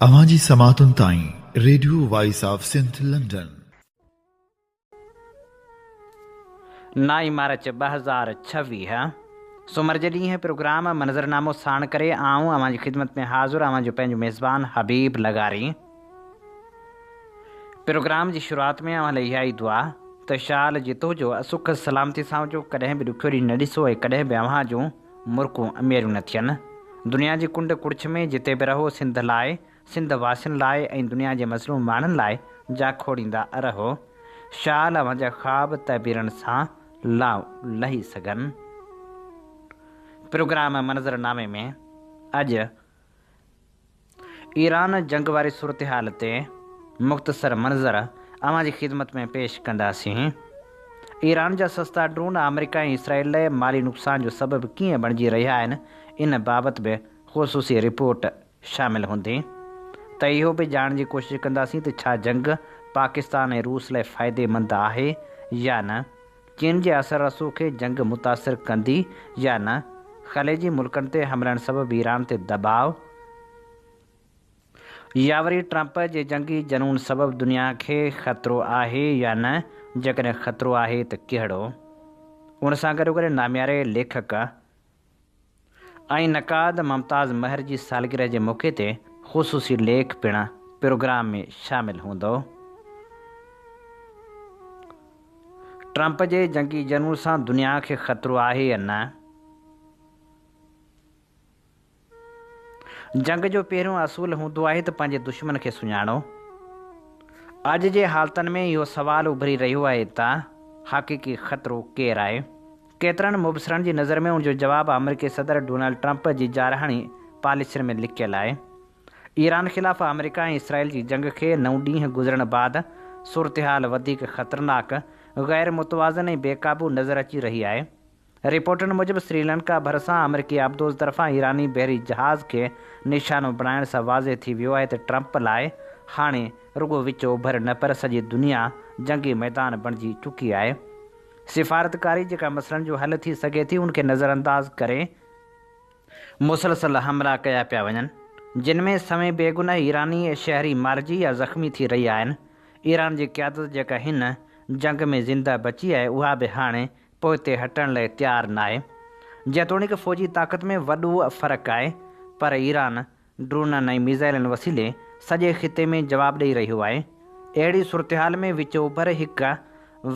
اوهان جي سماعتن تائين radio voice of Sindh London. نائين مارچ 2026 سومر جي ڏينهن پروگرام منظرنامو ساڻ ڪري آئون اوهان جي خدمت ۾ حاضر اوهان جو پنهنجو ميزبان حبيب لغاري. پروگرام جي شروعات ۾ اوهان لاء اها ئي دعا ته شال جتو جو سک سلامتي سان هجو ڪڏهن به ڏکيو ڏينهن نه ڏسو ۽ ڪڏهن به اوهان جون مرڪون اميريون نه ٿين. دنيا جي ڪنڊ ڪڙڇ ۾ جتي به رهو سنڌ لاء، سنڌ واسين لاء ۽ دنيا جي مظلوم ماڻهن لاء جاکوڙيندا رهو. شال اوهان جا خواب تعبيرن سان لائون لهي سگهن. پروگرام منظر نامي ۾ اڄ. ايران جنگ واري صورتحال تي مختصر منظر اوهان جي خدمت ۾ پيش ڪنداسين. ايران جا سستا ڊرون آمريڪا ۽ اسرائيل لاء مالي نقصان جو سبب ڪيئن بڻجي رهيا آهن ان بابت به خصوصي رپورٽ شامل هوندي ته اهو به ڄاڻڻ جي ڪوشش ڪنداسين ته ڇا جنگ پاڪستان ۽ روس لاء فائديمند آهي يا نه؟ چين جي اثر رسوخ کي جنگ متاثر ڪندي يا نه؟ خليجي ملڪن تي حملن سبب ايران تي دٻاء يا وري ٽرمپ جي جنگي جنون سبب دنيا کي خطرو آهي يا نه؟ جيڪڏهن خطرو آهي ته ڪهڙو؟ ان سان گڏوگڏ نامياري ليکڪ ۽ نقاد ممتاز مهر جي سالگرهه جي موقعي تي خصوصي ليک پڻ پروگرام ۾ شامل هوندو. ٽرمپ جي جنگي جنون سان دنيا کي خطرو آهي يا نه؟ جنگ جو پهريون اصول هوندو آهي ته پنهنجي دشمن کي سڃاڻو. اڄ جي حالتن ۾ اهو سوال اڀري رهيو آهي ته حقيقي خطرو ڪير آهي؟ ڪيترن مبصرن جي نظر ۾ ان جو جواب آمريڪي صدر ڊونلڊ ٽرمپ جي جارحاڻي پاليسين ۾ لڪيل آهي. ايران خلاف آمريڪا ۽ اسرائيل جي جنگ کي نو ڏينهن گذرڻ بعد صورتحال وڌيڪ خطرناڪ، غير متوازن ۽ بي قابو نظر اچي رهي آهي. رپورٽن موجب سريلنڪا ڀرسان آمريڪي آبدوز طرفان ايراني بحري جهاز کي نشانو بڻائڻ سان واضح ٿي ويو آهي ته ٽرمپ لاء هاڻي رڳو وچ اوڀر نه پر سڄي دنيا جنگي ميدان بڻجي چڪي آهي. سفارتڪاري جيڪا مسئلن جو حل ٿي سگهي ٿي ان کي نظرانداز ڪري مسلسل حملا ڪيا پيا وڃن جن ۾ سوين بيگناهه ايراني شهري مارجي يا زخمي ٿي رهيا آهن ايران جي قيادت جيڪا هن جنگ ۾ زنده بچي آهي اها به هاڻي پوئتي هٽڻ لاء تيار ناهي جيتوڻيڪ فوجي طاقت ۾ وڏو فرق آهي پر ايران ڊرونن ۽ ميزائلن وسيلي سڄي خطي ۾ جواب ڏئي رهيو آهي. اهڙي صورتحال ۾ وچ اوڀر هڪ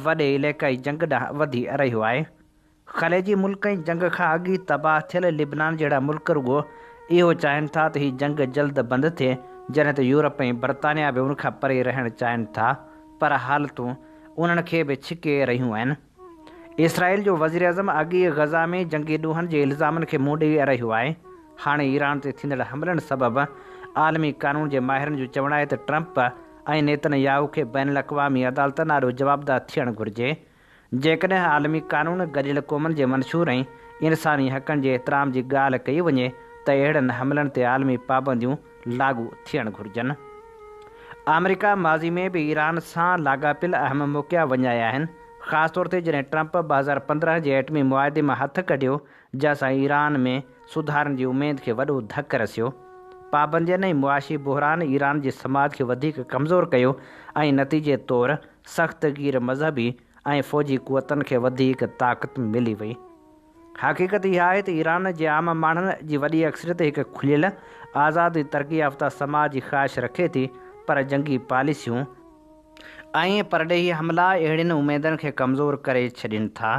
وڏي علائقائي جنگ ڏانهن وڌي رهيو آهي. خليجي ملڪ ۽ جنگ کان اڳ ئي تباهه ٿيل لبنان جهڙا ملڪ رڳو اهو چاهين ٿا ته هي جنگ جلد بند ٿئي، جڏهن ته يورپ ۽ برطانيا به ان کان پري رهڻ چاهين ٿا پر حالتون انهن کي به ڇڪي رهيون آهن. اسرائيل جو وزيراعظم اڳ ئي غزه ۾ جنگي ڏوهن جي الزامن کي منهن ڏئي رهيو آهي. هاڻي ايران تي ٿيندڙ حملن سبب عالمي قانون جي ماهرن جو چوڻ آهي ته ٽرمپ ۽ نيتن ياهو کي بين الاقوامي عدالتن آڏو جوابده ٿيڻ گهرجي. جيڪڏهن عالمي قانون، گڏيل قومن جي منشور ۽ انساني حقن جي احترام جي ڳالهه ڪئي وڃي ته اهڙن حملن تي عالمي پابنديون لاڳو ٿيڻ گهرجن. آمريڪا ماضي ۾ به ايران سان لاڳاپيل اهم موقعا وڃايا آهن، خاص طور تي جڏهن ٽرمپ 2015 جي ايٽمي معاهدي مان هٿ ڪڍيو، جنهن سان ايران ۾ سڌارن جي اميد کي وڏو ڌڪ رسيو. پابندين ۽ معاشي بحران ايران جي سماج کي وڌيڪ ڪمزور ڪيو ۽ نتيجي طور سخت گير مذهبي ۽ فوجي قوتن کي وڌيڪ طاقت ملي وئي. حقيقت اها آهي ته ايران جي عام ماڻهن جي وڏي اڪثريت هڪ کليل، آزاد ۽ ترقي يافته سماج جي خواهش رکي ٿي پر جنگي پاليسيون ۽ پرڏيهي حملا اهڙين اميدن کي ڪمزور ڪري ڇڏين ٿا.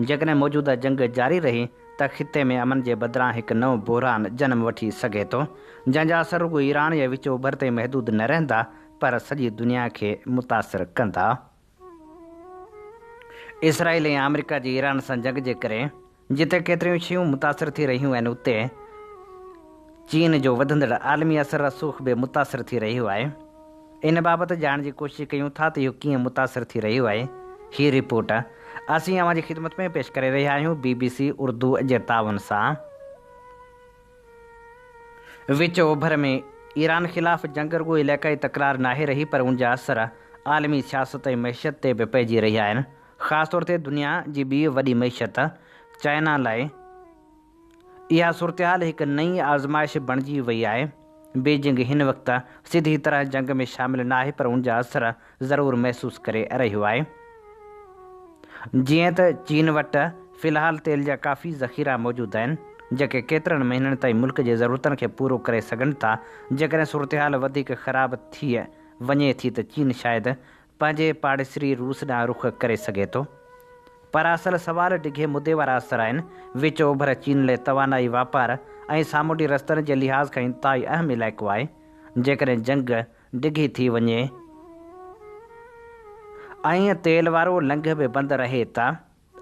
جيڪڏهن موجوده جنگ جاري رهي ته خطي ۾ امن جي بدران هڪ نئون بحران جنم وٺي سگهي ٿو، جنهن جا اثر رڳو ايران يا وچ اوڀر تائين محدود نه رهندا پر سڄي دنيا کي متاثر ڪندا. اسرائيل ۽ آمريڪا جي ايران سان جنگ جي ڪري جتي ڪيتريون شيون متاثر ٿي رهيون آهن اتي چين جو وڌندڙ عالمي اثر رسوخ به متاثر ٿي رهيو آهي. ان بابت ڄاڻڻ جي ڪوشش ڪيون ٿا ته اهو ڪيئن متاثر ٿي رهيو آهي. هي رپورٽ اسين اوهان جي خدمت ۾ پيش ڪري رهيا آهيون بي بي سي اردو جي تعاون سان. وچ اوڀر ۾ ايران خلاف جنگ رڳو علائقائي تڪرار ناهي رهي پر ان جا اثر عالمي سياست ۽ معيشت تي به پئجي رهيا آهن. خاص طور تي دنيا جي ٻي وڏي معيشت چائنا لاء اها صورتحال هڪ نئين آزمائش بڻجي وئي آهي. بيجنگ هن وقت سڌي طرح جنگ ۾ شامل ناهي پر ان جا اثر ضرور محسوس ڪري رهيو آهي. جيئن ته چين وٽ في الحال تيل جا ڪافي ذخيرا موجود آهن، جيڪي ڪيترن مهينن تائين ملڪ جي ضرورتن کي پورو ڪري سگهن ٿا، جيڪڏهن صورتحال وڌيڪ خراب ٿي وڃي ٿي ته چين شايد پنهنجي پاڙيسري روس ڏانهن رخ ڪري سگهي ٿو. پر اصل سوال ڊگهي مدي وارا اثر آهن. وچ اوڀر چين لاء توانائي، واپار ۽ سامونڊي رستن جي لحاظ کان انتهائي اهم علائقو آهي. جيڪڏهن جنگ ڊگهي ٿي وڃي ۽ تيل وارو لنگهه به بند رهي ته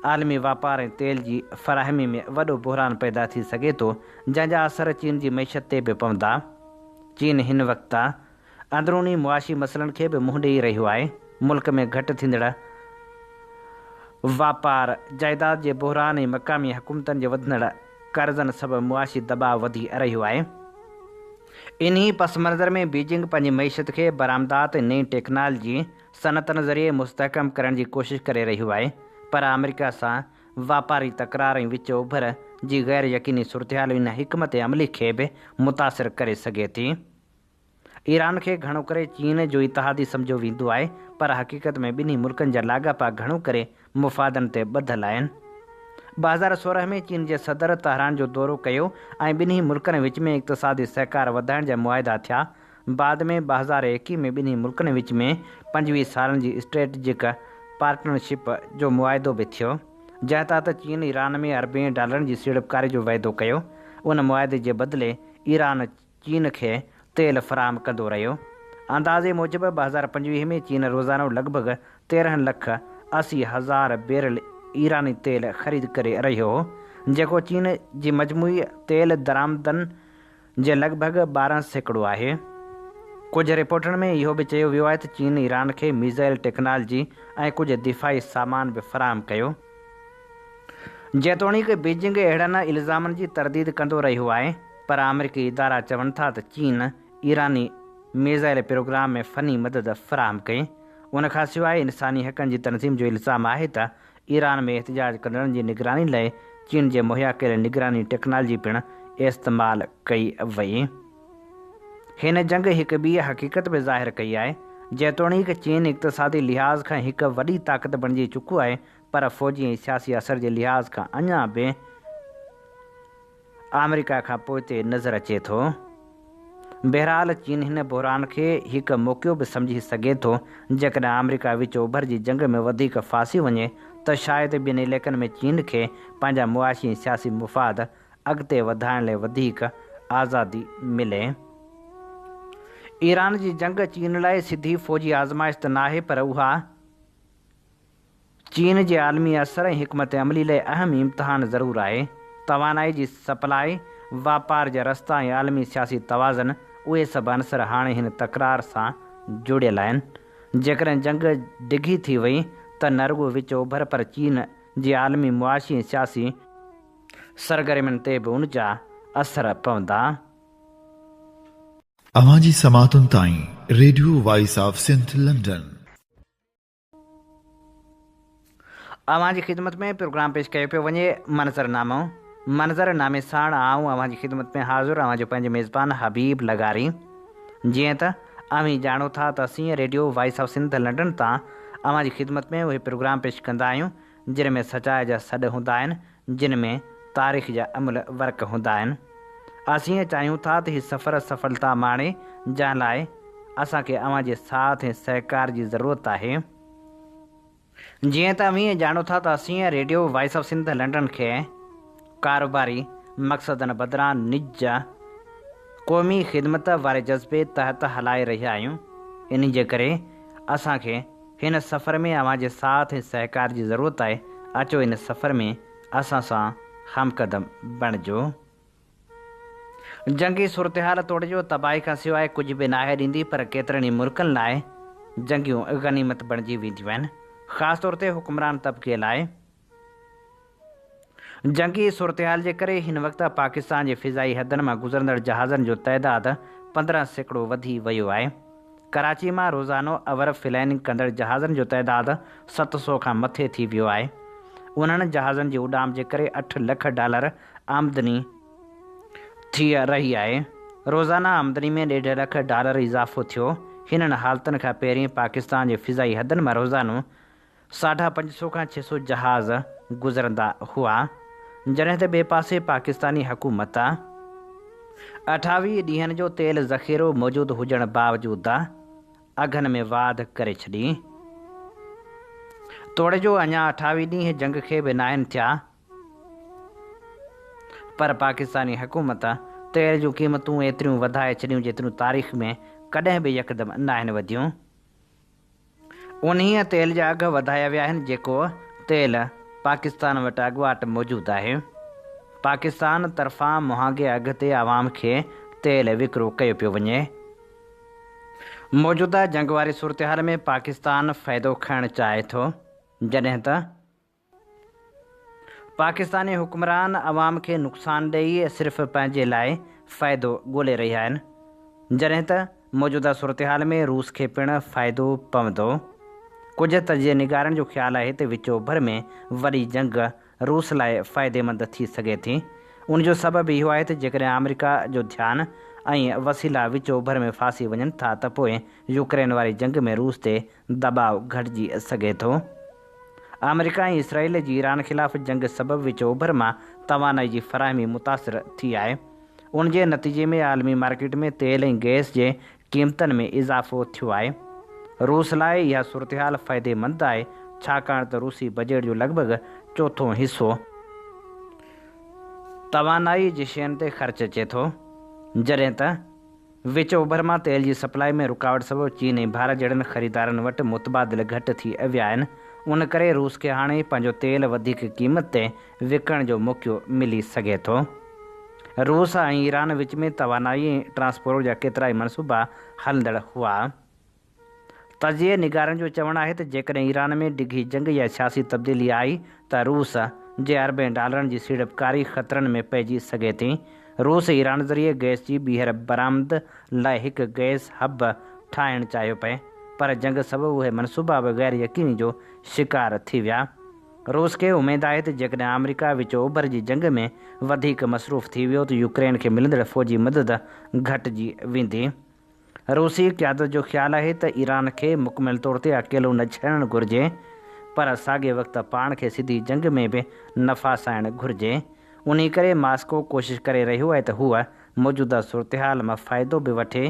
عالمي واپار ۽ تيل جي فراهمي ۾ وڏو بحران پيدا ٿي سگهي ٿو، جنهن جا اثر چين جي معيشت تي به پوندا. چين هن وقت اندروني معاشي مسئلن کي به منهن ڏئي رهيو آهي، ملڪ ۾ گهٽ ٿيندڙ واپار، جائيداد جي بحران ۽ مقامي حڪومتن جي وڌندڙ قرضن سبب معاشي دٻاء وڌي رهيو آهي. انهي پس منظر ۾ بيجنگ پنهنجي معيشت کي برآمدات ۽ نئين ٽيڪنالجي صنعتن ذريعي مستحڪم ڪرڻ جي ڪوشش ڪري رهيو آهي پر آمريڪا سان واپاري تڪرار ۽ وچ اوڀر جي غير يقيني صورتحال ان حڪمت عملي کي به متاثر ڪري سگهي ٿي. ايران کي گهڻو ڪري چين جو اتحادي سمجهيو ويندو آهي پر حقيقت ۾ ٻنهي ملڪن جا لاڳاپا گهڻو ڪري مفادن تي ٻڌل آهن. 2016 ۾ چين جي صدر تهران جو دورو ڪيو ۽ ٻنهي ملڪن وچ ۾ اقتصادي سهڪار وڌائڻ جا معاهدا ٿيا. بعد ۾ 2021 ۾ ٻنهي ملڪن وچ ۾ 25 سالن جي اسٽريٽجڪ پارٽنرشپ جو معاهدو به ٿيو جنهن تحت چين ايران ۾ اربين ڊالرن جي سيڙپڪاري جو وعدو ڪيو. ان معاهدي جي بدلي ايران چين کي تيل فراهم ڪندو رهيو. اندازي موجب 2025 ۾ چين روزانو لڳ ڀڳ 13 لک 80 هزار بيرل ايراني تيل خريد ڪري رهيو هو، جيڪو چين جي مجموعي تيل درآمدن جي لڳ ڀڳ 12% آهي. ڪجهه رپورٽن ۾ اهو به چيو ويو آهي ته چين ايران کي ميزائل ٽيڪنالجي ۽ ڪجهه دفاعي سامان به فراهم ڪيو. جيتوڻيڪ بيجنگ اهڙن الزامن جي ترديد ڪندو رهيو آهي، پر آمريڪي ادارا چون ٿا ته چين ايراني ميزائل پروگرام ۾ فني مدد فراهم ڪئي. ان کان سواء انساني حقن جي تنظيم جو الزام آهي ته ايران ۾ احتجاج ڪندڙن جي نگراني لاء چين جي مهيا ڪيل نگراني ٽيڪنالجي پڻ استعمال ڪئي وئي. هن جنگ هڪ ٻي حقيقت به ظاهر ڪئي آهي. جيتوڻيڪ چين اقتصادي لحاظ کان هڪ وڏي طاقت بڻجي چڪو آهي پر فوجي ۽ سياسي اثر جي لحاظ کان اڃا به آمريڪا کان پوئتي نظر اچي ٿو. بهرحال چين هن بحران کي هڪ موقعو به سمجهي سگهي ٿو، جيڪڏهن آمريڪا وچ اوڀر جي جنگ ۾ وڌيڪ ڦاسي وڃي ته شايد ٻين علائقن ۾ چين کي پنهنجا معاشي ۽ سياسي مفاد اڳتي وڌائڻ لاء وڌيڪ آزادي ملي. ايران جي جنگ چين لاء سڌي فوجي آزمائش ته ناهي پر اها چين جي عالمي اثر ۽ حڪمت عملي لاء اهم امتحان ضرور آهي. توانائي جي سپلائي، واپار جا رستا ۽ عالمي سياسي توازن، اهي سڀ عنصر هاڻي هن تڪرار سان جڙيل آهن. جيڪڏهن جنگ ڊگهي ٿي وئي ته نه رڳو وچ اوڀر پر چين جي عالمي معاشي ۽ سياسي سرگرمين تي به ان جا اثر پوندا. اوهان جي سماعتن تائين radio voice of Sindh London. اوهان جي خدمت ۾ پروگرام پيش ڪيو پيو وڃي منظر نامو منظر نامي ساڻ آئون اوهان جي خدمت ۾ حاضر اوهان جو پنهنجو ميزبان حبيب لغاري جيئن ته اوهين ڄاڻو ٿا ته اسين radio voice of Sindh London تان اوهان جي خدمت ۾ اهي پروگرام پيش ڪندا آهيون جن ۾ سچائي جا سڏ هوندا آهن جن ۾ تاريخ جا املهه ورق هوندا آهن. اسين چاهيون ٿا ته هي سفر سڦلتا ماڻي، جنهن لاء اسان کي اوهان جي ساٿ ۽ سهڪار جي ضرورت آهي. جيئن ته اوهين ڄاڻو ٿا ته اسين radio voice of Sindh London کي ڪاروباري مقصدن بدران نج قومي خدمت واري جذبي تحت هلائي رهيا آهيون، انهي جي ڪري اسان کي هن سفر ۾ اوهان جي ساٿ ۽ سهڪار جي ضرورت آهي، اچو ان سفر ۾ اسان سان همقدم بڻجو. جنگي صورتحال توڙي جو تباهي کان سواء ڪجهه به ناهي ڏيندي پر ڪيترن ئي ملڪن لاء جنگيون غنيمت بڻجي وينديون آهن، خاص طور تي حڪمران طبقي لاء. جنگي صورتحال جي ڪري هن وقت پاڪستان جي فضائي حدن مان گذرندڙ جهازن جو تعداد 15% وڌي ويو آهي. ڪراچي مان روزانو اور فلائنگ ڪندڙ جهازن جو تعداد 700 کان مٿي ٿي ويو آهي. انهن جهازن جي اڏام جي ڪري اٺ لک ڊالر آمدني ٿي رهي آهي. روزانه آمدني ۾ ڏيڍ لک ڊالر اضافو ٿيو. هنن حالتن کان پهرين پاڪستان جي فضائي حدن مان روزانو ساڍا پنج سو کان ڇهه سو جهاز گذرندا هئا. جڏهن ته ٻئي پاسي پاڪستاني حڪومت 28 ڏينهن جو تيل ذخيرو موجود هجڻ باوجود اگهن ۾ واڌ ڪري ڇڏي. توڙي جو اڃا 28 ڏينهن جنگ کي به ناهن ٿيا پر پاڪستاني حڪومت تيل جون قيمتون ايتريون وڌائي ڇڏيون جيتريون تاريخ ۾ ڪڏهن به يڪدم ناهن وڌيون. انهيء تيل جا اگهه وڌايا ويا آهن جيڪو تيل پاڪستان وٽ اڳواٽ موجود آهي. پاڪستان طرفان مهانگي اگهه تي عوام کي تيل وڪرو ڪيو پيو وڃي. موجوده جنگ واري صورتحال ۾ پاڪستان فائدو کڻڻ چاهي ٿو جڏهن ته پاڪستاني حڪمران عوام کي نقصان ڏئي صرف پنهنجي لاء فائدو ڳولي رهيا آهن، جڏهن ته موجوده صورتحال ۾ روس کي پڻ فائدو پوندو. ڪجهه تجزيه نگارن جو خيال آهي ته وچ اوڀر ۾ وڏي جنگ روس لاء فائديمند ٿي سگهي ٿي. ان جو سبب اهو آهي ته جيڪڏهن آمريڪا جو ڌيان ۽ وسيلا وچ اوڀر ۾ ڦاسي وڃن ٿا ته پوء يوڪرين واري جنگ ۾ روس تي دٻاء گهٽجي سگهي ٿو. آمريڪا ۽ اسرائيل جي ايران خلاف جنگ سبب وچ اوڀر مان توانائي جي فراهمي متاثر ٿي آهي. ان جي نتيجي ۾ عالمي مارڪيٽ ۾ تيل ۽ گئس جي قيمتن ۾ اضافو ٿيو آهي. روس لاء اها صورتحال فائديمند آهي ڇاڪاڻ ته روسي بجيٽ جو لڳ ڀڳ چوٿون حصو توانائي جي شين تي خرچ اچي ٿو جڏهن ته وچ اوڀر مان تيل جي سپلائي ۾ رڪاوٽ سبب چين ۽ ڀارت جهڙن خريدارن وٽ متبادل گهٽ ٿي ويا آهن، ان ڪري روس کي هاڻي پنهنجو تيل وڌيڪ قيمت تي وڪڻڻ جو موقعو ملي سگهي ٿو. روس ۽ ايران وچ ۾ توانائي ۽ ٽرانسپورٽ جا ڪيترائي منصوبا هلندڙ هئا. تجزيه نگارن جو چوڻ آهي ته جيڪڏهن ايران ۾ ڊگهي جنگ يا سياسي تبديلي آئي ته روس جي اربين ڊالرن جي سيڙپڪاري خطرن ۾ پئجي سگهي ٿي. روس ايران ذريعي گئس جي ٻيهر برآمد لاء هڪ گئس حب ٺاهڻ چاهيو پئي پر جنگ سبب اهي منصوبا به غير يقيني جو شڪار ٿي ويا. روس کي اميد آهي ته جيڪڏهن آمريڪا وچ اوڀر جي جنگ ۾ وڌيڪ مصروف ٿي ويو ته يوڪرين کي ملندڙ فوجي مدد گهٽجي ويندي. روسي قيادت جو خيال آهي ته ايران کي مڪمل طور تي اڪيلو نه ڇڏڻ گهرجي پر ساڳئي وقت پاڻ کي سڌي جنگ ۾ به نه ڦاسائڻ گهرجي. انهي ڪري ماسڪو ڪوشش ڪري رهيو آهي ته هو موجوده صورتحال مان فائدو به وٺي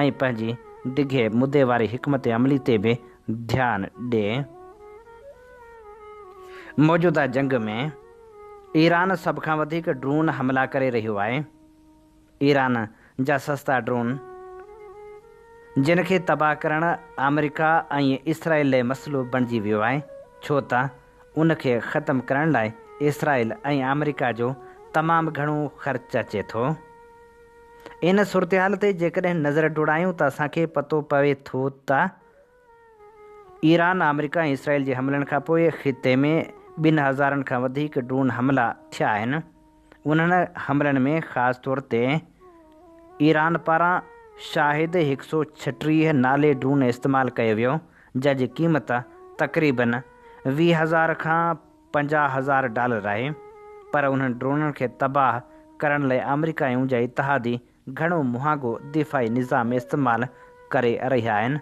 ۽ پنهنجي ڊگهي مدي واري حڪمت عملي تي به ڌيان ڏئي. موجوده جنگ ۾ ايران سڀ کان وڌيڪ ڊرون حملا ڪري رهيو آهي. ايران جا سستا ڊرون جن کي تباهه ڪرڻ آمريڪا ۽ اسرائيل لاء مسئلو بڻجي ويو آهي ڇو ته ان کي ختم ڪرڻ لاء اسرائيل ۽ آمريڪا جو تمام گهڻو خرچ اچي ٿو. ان صورتحال تي جيڪڏهن نظر ڊوڙايون ته اسان کي پتو پوي ٿو ته ايران، آمريڪا ۽ اسرائيل جي حملن کانپوء خطي ۾ ٻن هزارن کان وڌيڪ ڊرون حملا ٿيا آهن. انهن حملن ۾ خاص طور تي ايران پاران شاهد 136 نالي ڊرون استعمال ڪيو ويو، جنهن جي قيمت تقريبن 20 هزار کان 50 هزار ڊالر آهي، پر انهن ڊرونن کي تباهه ڪرڻ لاء آمريڪا ۽ ان جا اتحادي گهڻو مهانگو دفاعي نظام استعمال ڪري رهيا آهن.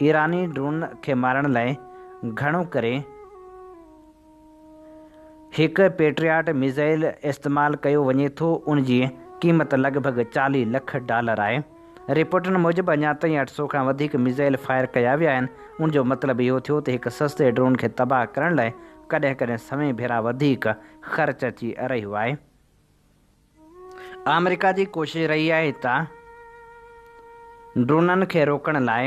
ايراني ڊرون کي مارڻ لاء گهڻو ڪري هڪ پيٽرياٽ ميزائل استعمال ڪيو وڃي ٿو، ان جي قيمت لڳ ڀڳ 40 لک ڊالر آهي. رپورٽن موجب اڃا تائين 800 کان وڌيڪ ميزائل فائر ڪيا ويا آهن، ان جو مطلب اهو ٿيو ته هڪ سستي ڊرون کي تباهه ڪرڻ لاء ڪڏهن ڪڏهن سوين ڀيرا وڌيڪ خرچ اچي رهيو آهي. آمريڪا جي ڪوشش رهي آهي ته ڊرونن کي روڪڻ لاء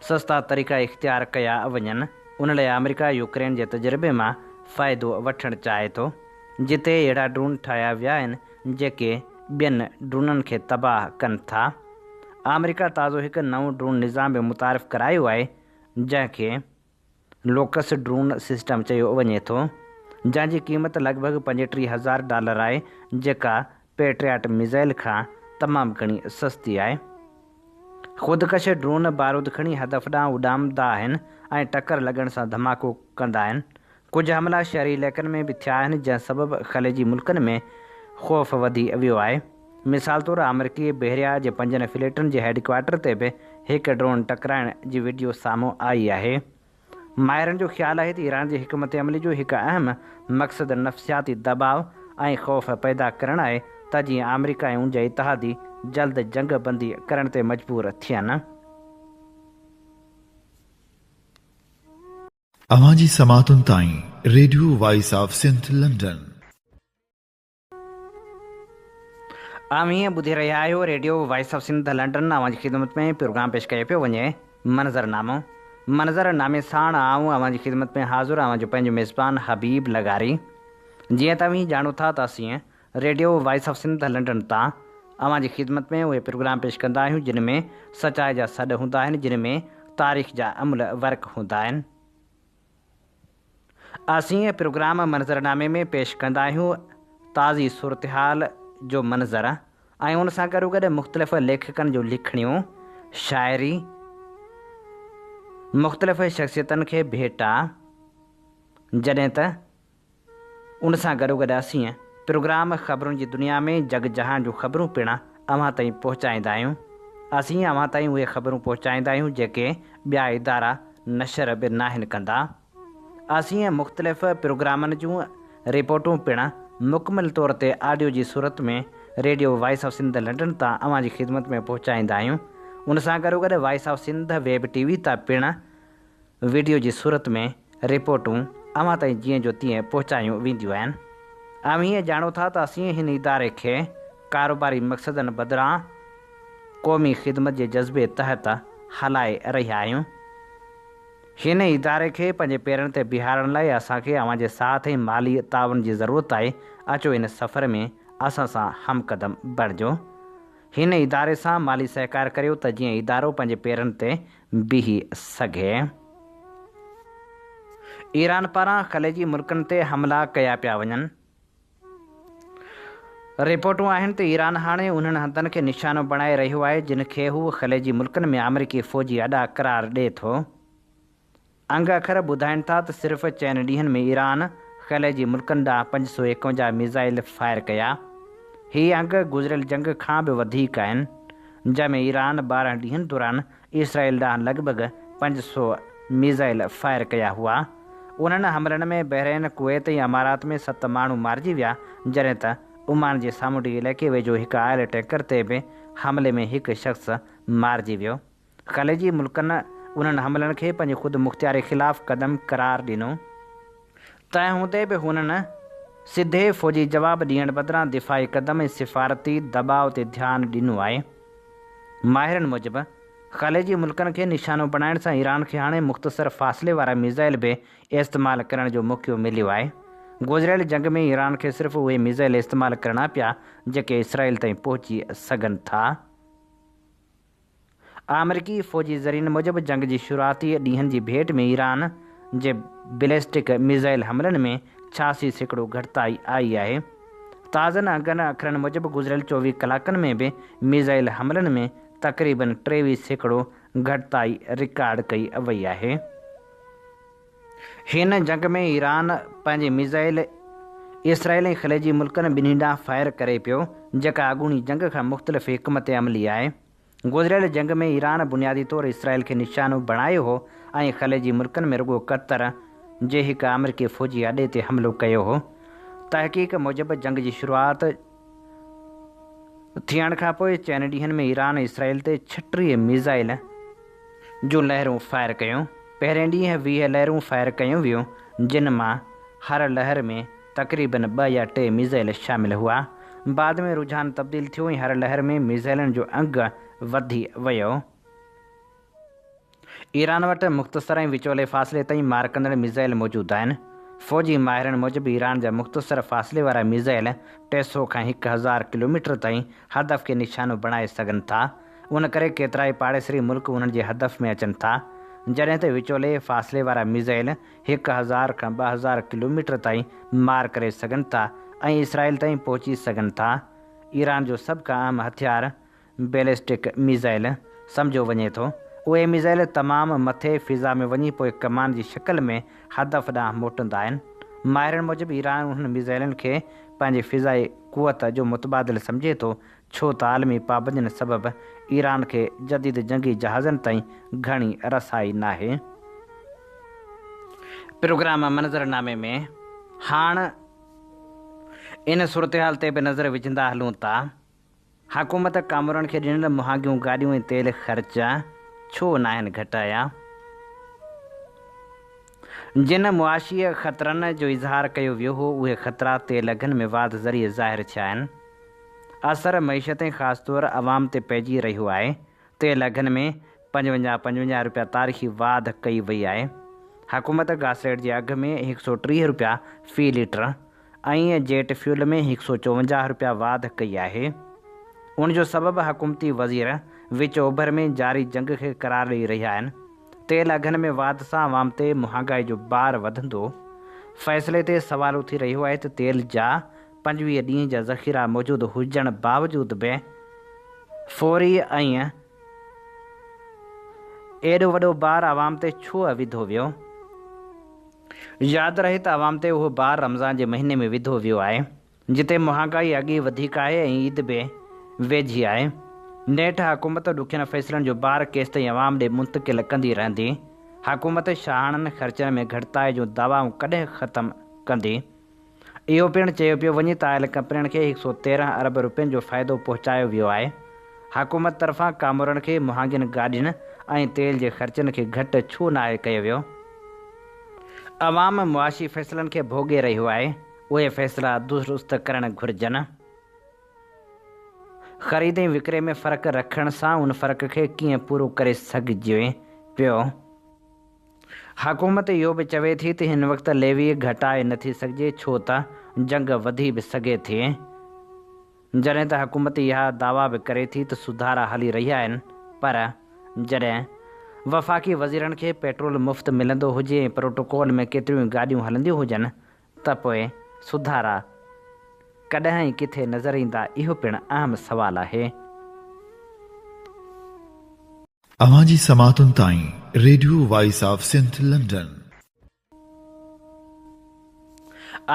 سستا طريقا اختيار ڪيا وڃن، ان لاء آمريڪا يوڪرين جي تجربي مان فائدو وٺڻ چاهي ٿو، جتي اهڙا ڊرون ٺاهيا ويا آهن جيڪي ٻين ڊرونن کي تباهه ڪن ٿا. آمريڪا تازو هڪ نئون ڊرون نظام به متعارف ڪرايو آهي، جنهن کي. لوڪس ڊرون سسٽم چيو وڃي ٿو، جنهن جي قيمت لڳ ڀڳ 35 هزار ڊالر آهي، جيڪا پيٽرياٽ ميزائل کان تمام گهڻي سستي آهي. خودڪش ڊرون بارود کڻي هدف ڏانهن اڏامندا آهن ۽ ٽڪر لڳڻ سان ڌماڪو ڪندا آهن. ڪجهه حملا شهري علائقن ۾ به ٿيا آهن، جنهن سبب خليجي ملڪن ۾ خوف وڌي ويو آهي. مثال طور آمريڪي بحريا جي پنجن فليٽن جي هيڊ ڪوارٽر تي به هڪ ڊرون ٽڪرائڻ جي وڊيو سامهون آئي آهي. ماهرن جو خيال آهي ته ايران جي حڪمت عملي جو هڪ اهم مقصد نفسياتي دٻاء ۽ خوف پيدا ڪرڻ آهي ته جيئن آمريڪا ۽ ان جا اتحادي جلد جنگ بندي ڪرڻ تي مجبور ٿين. اوهان جي سماعتن تائين radio voice of Sindh London. اوهين ٻڌي رهيا آهيو radio voice of Sindh London اوهان جي خدمت ۾ پروگرام پيش ڪيو پيو وڃي منظر نامو منظر نامي ساڻ آئون اوهان جي خدمت ۾ حاضر اوهان جو پنهنجو ميزبان حبيب لغاري جيئن ته اوهين ڄاڻو ٿا ته اسين radio voice of Sindh London تان اوهان جي خدمت ۾ اهي پروگرام پيش ڪندا آهيون جن ۾ سچائي جا سڏ هوندا آهن جن ۾ تاريخ جا املهه ورق هوندا آهن. اسين پروگرام منظرنامي ۾ پيش ڪندا آهيون تازي صورتحال جو منظر ۽ ان سان گڏوگڏ مختلف ليکڪن جون لکڻيون، شاعري، مختلف شخصيتن کي ڀيٽا، جڏهن ته ان سان گڏوگڏ اسين پروگرام خبرن جي دنيا ۾ جڳ جهان جون خبرون پڻ اوهان تائين پهچائيندا آهيون. اسين اوهان تائين اهي خبرون پهچائيندا آهيون جيڪي ٻيا ادارا نشر به ناهن ڪندا. اسين مختلف پروگرامن جون رپورٽون پڻ مڪمل طور تي آڊيو جي صورت ۾ radio voice of Sindh London تان اوهان جي خدمت ۾ پهچائيندا آهيون. ان سان گڏوگڏ voice of Sindh web T V تان پڻ وڊيو جي صورت ۾ رپورٽون اوهان تائين جيئن جو تيئن پهچايون وينديون آهن. اوهين ڄاڻو ٿا ته اسين هن اداري کي ڪاروباري مقصدن بدران قومي خدمت جي جذبي تحت هلائي رهيا آهيون. هن اداري کي پنهنجي پيرن تي بيهارڻ لاء اسان کي اوهان جي ساٿ ۽ مالي تعاون جي ضرورت آهي. اچو هن سفر ۾ اسان سان همقدم بڻجو. هن اداري سان مالي سهڪار ڪريو ته جيئن ادارو پنهنجي پيرن تي بيهي سگهي. ايران پاران خليجي ملڪن تي حملا ڪيا پيا وڃن. رپورٽون آهن ته ايران هاڻي انهن هنڌن کي نشانو بڻائي رهيو آهي جن کي هو خليجي ملڪن ۾ آمريڪي فوجي اڏا قرار ڏئي ٿو. انگ اکر ٻڌائين ٿا ته صرف چئن ڏينهن ۾ ايران خليجي ملڪن ڏانهن 551 ميزائل فائر ڪيا. هي انگ گذريل جنگ کان به وڌيڪ آهن، جنهن ۾ ايران 12 ڏينهن دوران اسرائيل ڏانهن لڳ ڀڳ 500 ميزائل فائر ڪيا هئا. انهن حملن ۾ بحرين، ڪويت ۽ امارات ۾ ست ماڻهو مارجي ويا، جڏهن ته عمان جي سامونڊي علائقي ويجهو هڪ آئل ٽينڪر تي به حملي ۾ هڪ شخص مارجي ويو. خليجي ملڪن انهن حملن کي پنهنجي خود مختياري خلاف قدم قرار ڏنو. تنهن هوندي به هنن سڌي فوجي جواب ڏيڻ بدران دفاعي قدم ۽ سفارتي دٻاء تي ڌيان ڏنو آهي. ماهرن موجب، خليجي ملڪن کي نشانو بڻائڻ سان ايران کي هاڻي مختصر فاصلي وارا ميزائل به استعمال ڪرڻ جو موقعو مليو آهي. گذريل جنگ ۾ ايران کي صرف اهي ميزائل استعمال ڪرڻا پيا جيڪي اسرائيل تائين پهچي سگهن ٿا. آمريڪي فوجي ذريعن موجب جنگ جي شروعاتي ڏينهن جي ڀيٽ ۾ ايران جي بليسٽڪ ميزائل حملن ۾ 86% گهٽتائي آئي آهي. تازن انگن اکرن موجب گذريل 24 ڪلاڪن ۾ به ميزائل حملن ۾ تقريبن 23% گهٽتائي رڪارڊ ڪئي وئي آهي. هن جنگ ۾ ايران پنهنجي ميزائل اسرائيل ۽ خليجي ملڪن ٻنهي ڏانهن فائر ڪري پيو، جيڪا اڳوڻي جنگ کان مختلف حڪمت عملي آهي. گذريل جنگ ۾ ايران بنيادي طور اسرائيل کي نشانو بڻايو هو ۽ خليجي ملڪن ۾ رڳو قطر جي هڪ آمريڪي فوجي اڏي تي حملو ڪيو هو. تحقيق موجب جنگ جي شروعات ٿيڻ کانپوء چئن ڏينهن ۾ ايران اسرائيل تي 36 ميزائل جون لهرون فائر ڪيون. پهرين ڏينهن 20 لهرون فائر ڪيون ويون جن مان هر لهر ۾ تقريبن ٻه يا ٽي ميزائل شامل هئا. بعد ۾ رجحان تبديل ٿيو ۽ هر لهر ۾ ميزائلن جو انگ وڌي ويو. ايران وٽ مختصر ۽ وچولي فاصلي تائين مار ڪندڙ ميزائل موجود آهن. فوجي ماهرن موجب ايران جا مختصر فاصلي وارا ميزائل 300 کان 1000 ڪلوميٽر تائين هدف کي نشانو بڻائي سگهن ٿا. ان ڪري ڪيترائي پاڙيسري ملڪ انهن جي هدف ۾ اچن ٿا. جڏهن ته وچولي فاصلي وارا ميزائل 1000 کان 2000 ڪلوميٽر تائين مار ڪري سگهن ٿا ۽ اسرائيل تائين پهچي سگهن ٿا. ايران جو سڀ کان اهم هٿيار بيلسٽڪ ميزائل سمجهيو وڃي ٿو. اهي ميزائل تمام مٿي فضا ۾ وڃي پوء ڪمان جي شڪل ۾ هدف ڏانهن موٽندا آهن. ماهرن موجب ايران انهن ميزائلن کي پنهنجي فضائي قوت جو متبادل سمجهي ٿو. ڇو ته عالمي پابندين سبب ايران کي جديد جنگي جهازن تائين گهڻي رسائي ناهي. پروگرام منظرنامي ۾ هاڻ ان صورتحال تي به نظر وجهندا هلون ته حڪومت ڪامورن کي ڏنل مهانگيون گاڏيون ۽ تيل خرچ ڇو ناهن گهٽايا؟ جن معاشي خطرن جو اظهار ڪيو ويو هو اهي خطرا تيل اگهن ۾ واڌ ذريعي ظاهر ٿيا آهن. اثر معيشت ۽ خاص طور عوام تي پئجي رهيو آهي. تيل اگهن ۾ 55 55 رپيا تاريخي واڌ ڪئي وئي آهي. حڪومت گاسليٽ جي اگهه ۾ 130 رپيا في ليٽر ۽ جيٽ فيول ۾ 154 رپيا واڌ ڪئي آهي. ان جو سبب حڪومتي وزير وچ اوڀر ۾ جاري جنگ کي قرار ڏئي رهيا آهن. تيل اگهن ۾ واڌ سان عوام تي مهانگائي جو بار وڌندو. فيصلي تي سوال اٿي رهيو آهي ته تيل جا 25 ڏينهن جا ذخيرا موجود هجڻ باوجود به فوري ۽ ايڏو وڏو بار عوام تي ڇو وڌو ويو؟ ياد رهي ته عوام تي اهو بار رمضان جي مهيني ۾ وڌو ويو آهي. جتي مهانگائي اڳ ئي وڌيڪ آهي ۽ عيد به ويجهي آهي. نيٺ حڪومت ڏکين فيصلن جو بار ڪيستائين عوام ڏي منتقل ڪندي رهندي؟ حڪومت شاهاڻن خرچن ۾ گهٽتائي جون دعوائون ڪڏهن ختم ڪندي؟ اهو پڻ چيو پيو وڃي ته آئل ڪمپنين کي 113 ارب رپين جو فائدو پهچايو ويو آهي. حڪومت طرفان ڪامورن کي مهانگين گاڏين ۽ تيل جي خرچن کي گهٽ ڇو ناهي ڪيو ويو؟ عوام معاشي فيصلن کي ڀوڳي رهيو آهي. اهي فيصلا درست ڪرڻ گهرجن. خريد ۽ وڪري ۾ فرق رکڻ سان ان فرق کي ڪيئن پورو ڪري سگهجي پيو؟ حڪومت اهو به چوي ٿي ته هن وقت ليوي گهٽائي نٿي سگهجي ڇو ته جنگ وڌي به سگهي ٿي. جڏهن ته حڪومت اها دعويٰ به ڪري ٿي ته سڌارا هلي رهيا آهن پر جڏهن وفاقي وزيرن کي پيٽرول مفت ملندو هجي ۽ پروٽوڪول ۾ ڪيتريون ئي گاڏيون هلنديون هجن ته پوء سڌارا ڪڏهن ۽ ڪٿي نظر ايندا اهو پڻ اهم سوال آهي. اوهان جي سماعتن تائين radio voice of Sindh London.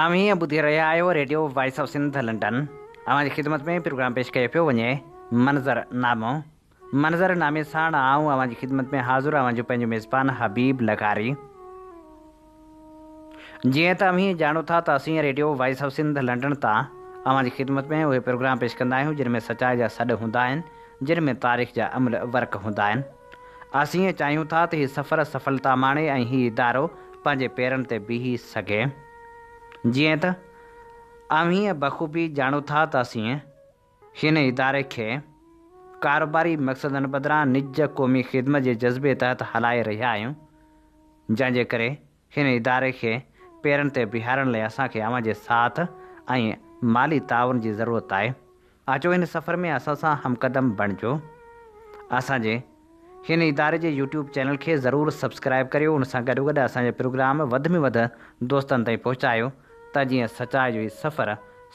اوهين ٻڌي رهيا آهيو radio voice of Sindh London. اوهان جي خدمت ۾ پروگرام پيش ڪيو پيو وڃي منظر نامو. منظر نامي ساڻ آئون اوهان جي خدمت ۾ حاضر اوهان جو پنهنجو ميزبان حبيب لغاري. جيئن ته اوهين ڄاڻو ٿا ته اسين radio voice of Sindh London تان اوهان جي خدمت ۾ اهي پروگرام پيش ڪندا آهيون جن ۾ سچائي جا سڏ هوندا آهن جن ۾ تاريخ جا املهه ورق هوندا آهن. اسين چاهيون ٿا ته هي سفر سڦلتا ماڻي ۽ هي ادارو پنهنجي پيرن تي بيهي سگهي. جيئن ته اوهين بخوبي ڄاڻو ٿا ته اسين. هن اداري کي ڪاروباري مقصدن بدران نج قومي خدمت جي جذبي تحت هلائي رهيا آهيون، جنهن جي ڪري هن اداري کي پيرن تي بيهارڻ لاء اسان کي اوهان جي ساٿ ۽ مالي تعاون جي ضرورت آهي. اچو هن سفر ۾ اسان سان همقدم بڻجو. اسان جي هن اداري جي يوٽيوب چينل کي ضرور سبسڪرائيب ڪريو ان سان گڏوگڏ اسان جا پروگرام وڌ ۾ وڌ دوستن تائين پهچايو ته جيئن سچائي جو هي سفر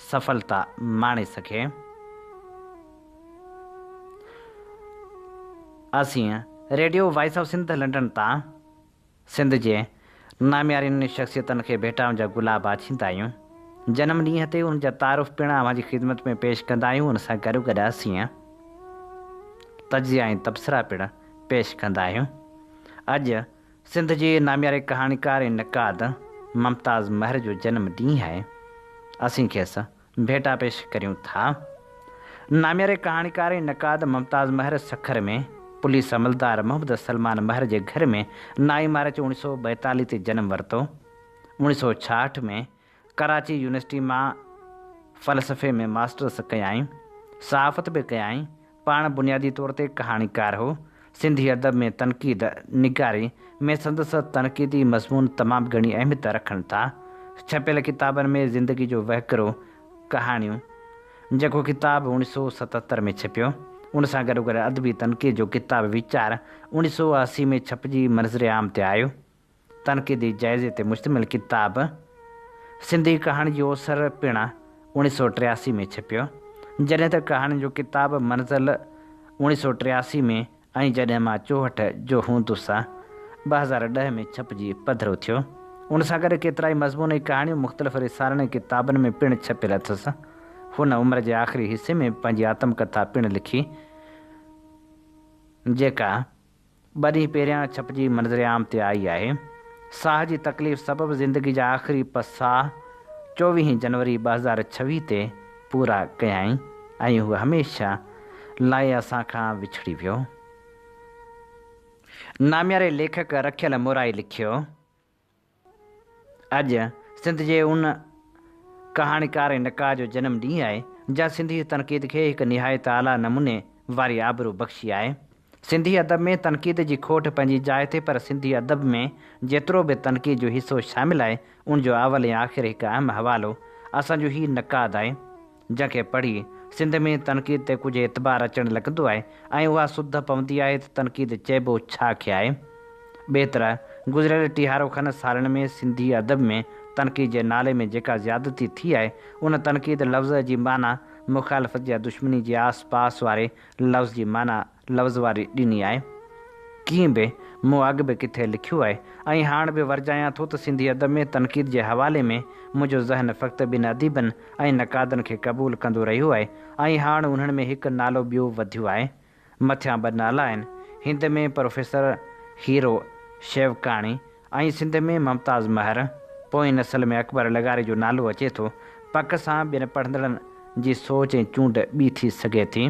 سڦلتا ماڻي سگهي. اسين radio voice of Sindh London تان. سنڌ جي ناميارين شخصيتن کي ڀيٽائن جا گلاب آڇيندا آهيون. جنم ڏينهن تي انهن جا تعارف پڻ اوهان جي خدمت ۾ پيش ڪندا آهيون ان سان گڏوگڏ اسين تجزيا ۽ تبصرا پڻ پيش ڪندا آهيون. اڄ سنڌ جي نامياري ڪهاڻيڪار ۽ نقاد ممتاز مهر جو جنم ڏينهن آهي. اسين کيس ڀيٽا پيش ڪريون ٿا. نامياري ڪهاڻيڪار ۽ نقاد ممتاز مهر سکر ۾ پوليس عملدار محمد سلمان مهر جي گهر ۾ نائين مارچ 1942 تي جنم ورتو. 1966 ۾ ڪراچي يونيورسٽي مان فلسفي ۾ ماسٽرس ڪيائين. صحافت به ڪيائين. پاڻ بنيادي طور تي ڪهاڻيڪار هو. سنڌي ادب ۾ تنقيد نگاري ۾ سندس تنقيدي مضمون تمام گهڻي اهميت رکن ٿا. ڇپيل ڪتابن ۾ زندگي جو وهڪرو، ڪهاڻيون، جيڪو ڪتاب 1977 ۾ ڇپيو، ان سان گڏوگڏ ادبي تنقيد جو ڪتاب ويچار 1980 ۾ ڇپجي منظر عام تي آيو. تنقيدي جائزي تي مشتمل ڪتاب سنڌي ڪهاڻي جي اوسر پڻ 1983 ۾ ڇپيو، جڏهن ته ڪهاڻين جو ڪتاب منزل 1983 ۾ ۽ جڏهن مان چوهٺ جو هوندس 2010 ۾ ڇپجي پڌرو ٿيو. ان سان گڏ ڪيترائي مضمون ۽ ڪهاڻيون مختلف رسالن ۽ ڪتابن ۾ پڻ ڇپيل اٿس. هن عمر جي آخري حصي ۾ پنهنجي آتم ڪٿا پڻ لکي، جيڪا ٻه ڏينهن پهريان ڇپجي منظر عام تي آئي آهي. ساهه جي تڪليف سبب زندگي جا آخري پساهه چوويهين جنوري 2026 تي پورا ڪيائين ۽ هو هميشه لاء اسان کان وڇڙي ويو. نامياري ليکڪ رکيل مورائي لکيو. اڄ سنڌ جي ان ڪهاڻيڪار ۽ نقاد جو جنم ڏينهن آهي، جنهن سنڌي تنقيد کي هڪ نهايت اعليٰ نموني واري آبرو بخشي آهي. سنڌي ادب ۾ تنقيد جي کوٽ پنهنجي جاء تي پر سنڌي ادب ۾ جيترو به تنقيد جو حصو شامل آهي، ان جو اول ۽ آخر هڪ اهم حوالو اسان جو هي نقاد آهي، جنهن کي پڙهي سنڌ ۾ تنقيد تي ڪجهه اعتبار اچڻ لڳندو آهي ۽ اها سڌ پوندي آهي ته تنقيد چئبو ڇا کي آهي. ٻيء طرح گذريل ٽيهارو کن سالن ۾ سنڌي ادب ۾ تنقيد جي نالي ۾ جيڪا زيادتي ٿي آهي، ان تنقيد لفظ جي معنيٰ مخالفت يا دشمني جي آس پاس واري لفظ جي معنيٰ لفظ واري ڏني آهي. ڪيئن به، مون اڳ به ڪٿي لکيو آهي ۽ هاڻ به ورجايان ٿو ته سنڌي ادب ۾ تنقيد جي حوالي ۾ منهنجو ذهن فقط ٻن اديبن ۽ نقادن کي قبول ڪندو رهيو آهي ۽ هاڻ انهن ۾ هڪ نالو ٻيو وڌيو آهي. مٿيان ٻه نالا آهن، هند ۾ پروفيسر هيرو شيوڪاڻي ۽ سنڌ ۾ ممتاز مهر. پوئين نسل ۾ اڪبر لغاري جو نالو اچي ٿو. پڪ سان ٻين پڙهندڙن جي سوچ ۽ چونڊ ٻي ٿي سگهي ٿي.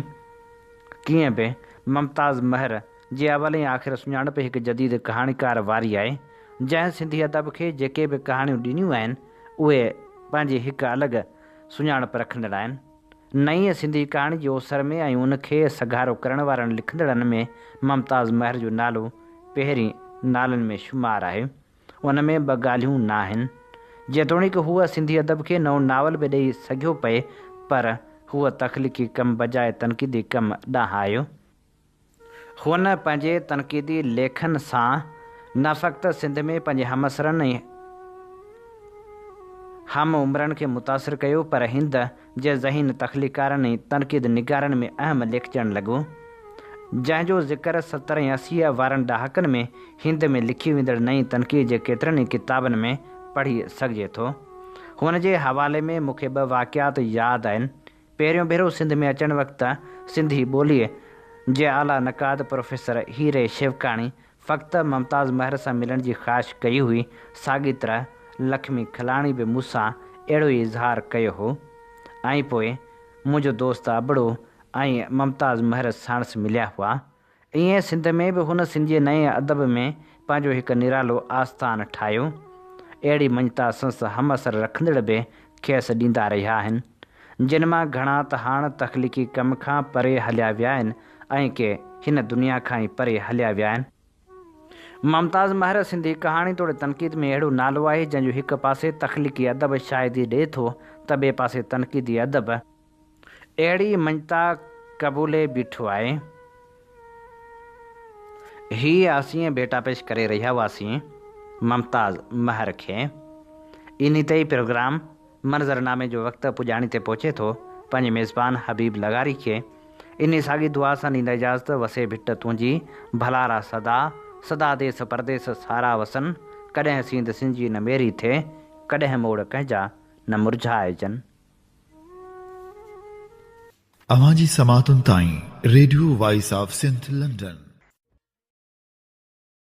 ڪيئن به، ممتاز مهر جي اول ۽ آخر سڃاڻپ هڪ جديد ڪهاڻيڪار واري آهي، جنهن سنڌي ادب کي جيڪي به ڪهاڻيون ڏنيون آهن، اهي پنهنجي هڪ الڳ سڃاڻپ رکندڙ آهن. نئين سنڌي ڪهاڻي جي اوسر ۾ ۽ ان کي سگهارو ڪرڻ وارن لکندڙن ۾ ممتاز مهر جو نالو پهرين نالن ۾ شمار آهي. ان ۾ ٻه ڳالهيون ناهن. جيتوڻيڪ هو سنڌي ادب کي نئون ناول به ڏئي سگهيو پئي پر هو تخليقي ڪم بجاء تنقيدي ڪم ڏانهن آيو. هن پنهنجي تنقيدي ليکن سان نه فقط سنڌ ۾ پنهنجي همعصرن ۽ هم عمرن کي متاثر ڪيو پر هند جي ذهين تخليقڪارن ۽ تنقيد نگارن ۾ اهم ليکجڻ لڳو، جنهن جو ذڪر 70 ۽ 80 وارن ڏهاڪن ۾ هند ۾ لکي ويندڙ نئين تنقيد جي ڪيترن ئي ڪتابن ۾ پڙهي سگهجي ٿو. هن جي حوالي ۾ مون کي ٻه واقعات ياد آهن. پهريون ڀيرو سنڌ ۾ اچڻ وقت سنڌي ٻوليء جي اعليٰ نقاد پروفيسر هيري شيوڪاڻي فقط ممتاز مهر سان ملڻ جي خواهش ڪئي هئي، ساڳي طرح لکمي کلاڻي به مون سان اهڙو ئي اظهار ڪيو هو. ۽ پوء منهنجو دوست ابڙو ۽ ممتاز مهر ساڻس مليا هئا. ائين سنڌ ۾ به هن سنڌ جي نئين ادب ۾ پنهنجو هڪ نرالو آستان ٺاهيو. اهڙي مڃتا سنس همعصر رکندڙ به کيس ڏيندا رهيا آهن. جن مان گهڻا ته هاڻ تخليقي ڪم کان پري هليا ويا آهن ۽ ڪي هن دنيا کان ئي پري هليا ويا آهن. ممتاز مهر سنڌي ڪهاڻي توڙي تنقيد ۾ اهڙو نالو آهي جنهن جو هڪ پاسي تخليقي ادب شاهدي ڏئي ٿو ته ٻئي پاسي تنقيدي ادب اهڙي مڃتا قبولي بيٺو آهي. هي اسين ڀيٽا پيش ڪري رهيا هئاسين ممتاز مهر کي. انهي تي ئي پروگرام منظرنامي جو وقت پڄاڻي تي پهچي ٿو. پنهنجي ميزبان حبيب لغاري کي انهي ساڳي دعا سان ڏيندا اجازت وسي ڀٽ تنهنجي ڀلارا سدا سدا ديس پرديس سارا وسن ڪڏهن سينڌ سنجي نه ميري ٿئي ڪڏهن موڙ ڪنهن جا نه مرجهائجن. اوهان جي سماعتن تائين radio voice of Sindh London.